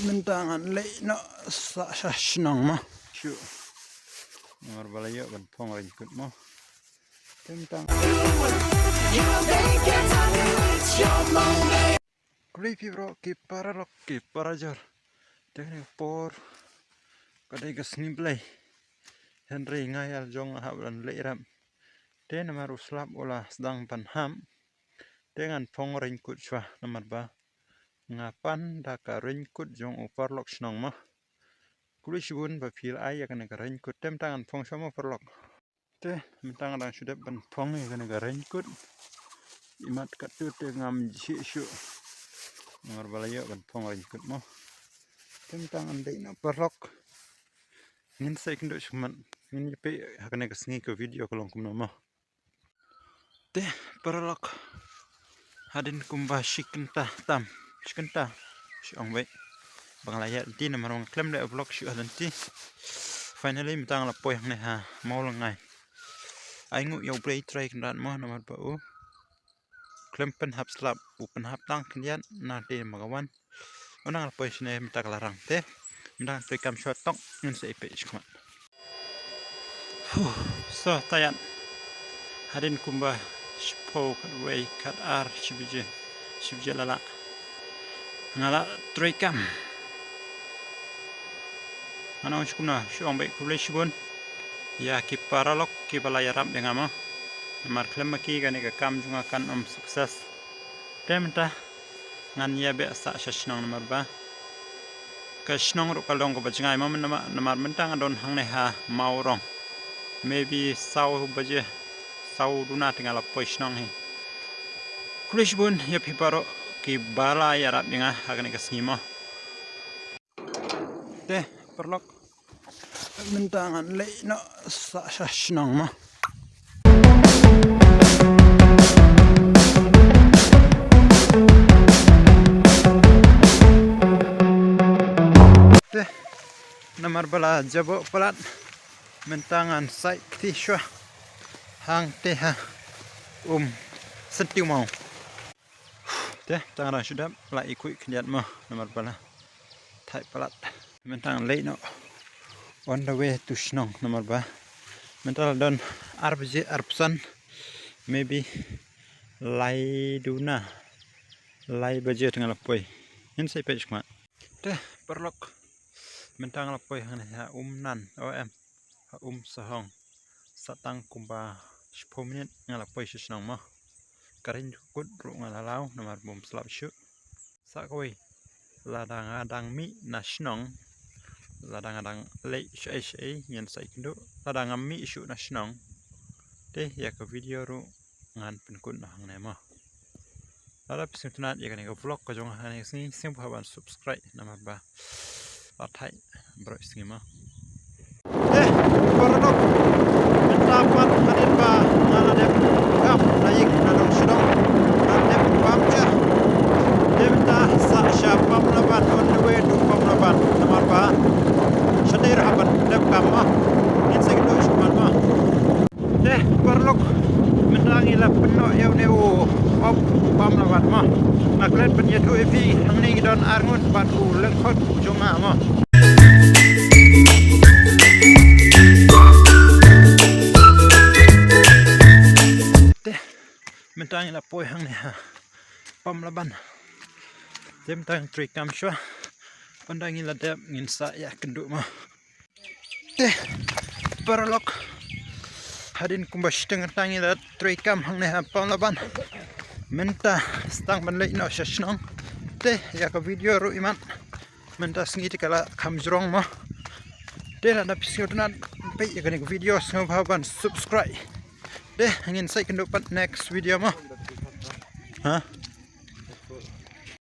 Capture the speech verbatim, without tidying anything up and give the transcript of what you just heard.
Mynta ngan leit noh sa sha shnong mo. Shu. Namar ba la ïoh ban phong rain kut mo. Te mynta. Khublei phi baroh ki paralok ki parajor. Te kane ka por ka dei ka sngi Blei. Hynrei nga ïa la jong nga hap ban leit rep. Te namar u slap u la sdang ban hap. Te ngan phong rain kut shuwa namar ba nga pan da ka rain kut jong u paralok shnong mo. Khublei shibun ba phi la ai ïa kane ka rain kut. Te mynta ngan phong shuwa mo paralok. Te mynta nga dang shu dep ban phong ïa kane ka rain kut. Imat katto te ngam jhieh shuh. Namar ba la ïoh ban phong rain kut mo. Te mynta ngan dei na paralok. Ngin sa ïakynduh shakhmat. Ngin ïa peit ha kane ka sngi ka video ka long kumno mo. Te paralok. Hadien kumba shi kynta tam. Shi kynta. Shi ong beit. Ba nga la ïaid lynti namar ba nga khlem leh vlog shuh ha lynti. Finally mynta nga la poi hangne ha Mawlyngngai. Ai nguh ïa U Blei Trai Kynrad mo namar ba u khlem pynhap slap, u pynhap tang khyndiat na te ma ka wan. Ynda nga la poi shane mynta ka la rang te. Mynta nga trei kam shuwa tang ngin sa ïa peit shakhmat. Huh, so tired. Hadien kumba shiphew, khatwei, khatar, shi baje, shi baje la lah. Nga la trei kam. Nga ong shu kumno, shu ong beit khublei shibun ïa ki paralok kiba la ïarap ïa nga mo. Namar khlem ma ki kane ka kam jong nga kan ym success. Te mynta ngan ïa beh sah sha shnong namar ba ka shnong ruh ka long kaba jngai mo, mynta namar mynta nga don hangne ha Mawrong. Maybe saw baje, saw duna te nga la poi shnong hi. Khublei shibun ïa phi baroh kiba la ïarap ïa nga ha kane ka sngi mo. Te paralok. Mynta ngan leit noh sa sha shnong mo. Te namar ba la jaboh palat. Mynta ngan sait kti shuwa. Hangte ha Umsyntiew mo. Te tang dang shu dep la ïa khuid khyndiat mo namar ba la thait palat. Mynta ngan leit noh on the way to shnong namar ba mynta la don ar baje arphew san, maybe lai duna lai baje te nga la poi. Ngin sa ïa peit shakhmat. Te paralok mynta nga la poi hangne ha Umnan, o em, ha Umsahong. Sa tang kumba shiphew minit nga la poi sha shnong mo. Ka rain kut ruh nga la law namar bym slap shuh. Sa kawei lada nga dang mih na shnong, lada nga dang leit shaei shaei ngin sa ïakynduh. Lada ngam mih shuh na shnong te ïa ka video ruh ngan pynkut noh hangne mo. Lada phi sngewtynnat ïa kane ka vlog ka jong nga ha kane ka sngi, sngewbha ban subscribe namar ba la thait baroh sngi mo. Te paralok, mynta pat hadien ba nga la dep kam na ïing na dong sha dong, nga la dep bam ja. Te mynta sa sha Pamlaban, on the way to Pamlaban namar ba shatei ruh hap ban dep kam mo. Ngin sa ïakynduh shakhmat mo. Te paralok, mynta ngi la pynnoh ïa une u pop Pamlaban mo. Nga klet ban ïathuh ïa phi, hangne ngi don arngut bad u lyngkhot jong nga mo. Te mynta ngi la poi hangne ha Pamlaban. Te mynta ngi trei kam shuwa. Ynda ngi la dep ngin sa ïakynduh mo. Te paralok, hadien kumba shiteng kynta ngi la trei kam hangne ha Pamlaban. Mynta sdang ban leit noh sha shnong. Te ïa ka video ruh imat mynta sngi te ka la kham jrong mo. Te lada phi sngewtynnat peit ïa kane ka video, sngewbha ban subscribe. Te ngin sa ïakynduh pat next video mo. Ha?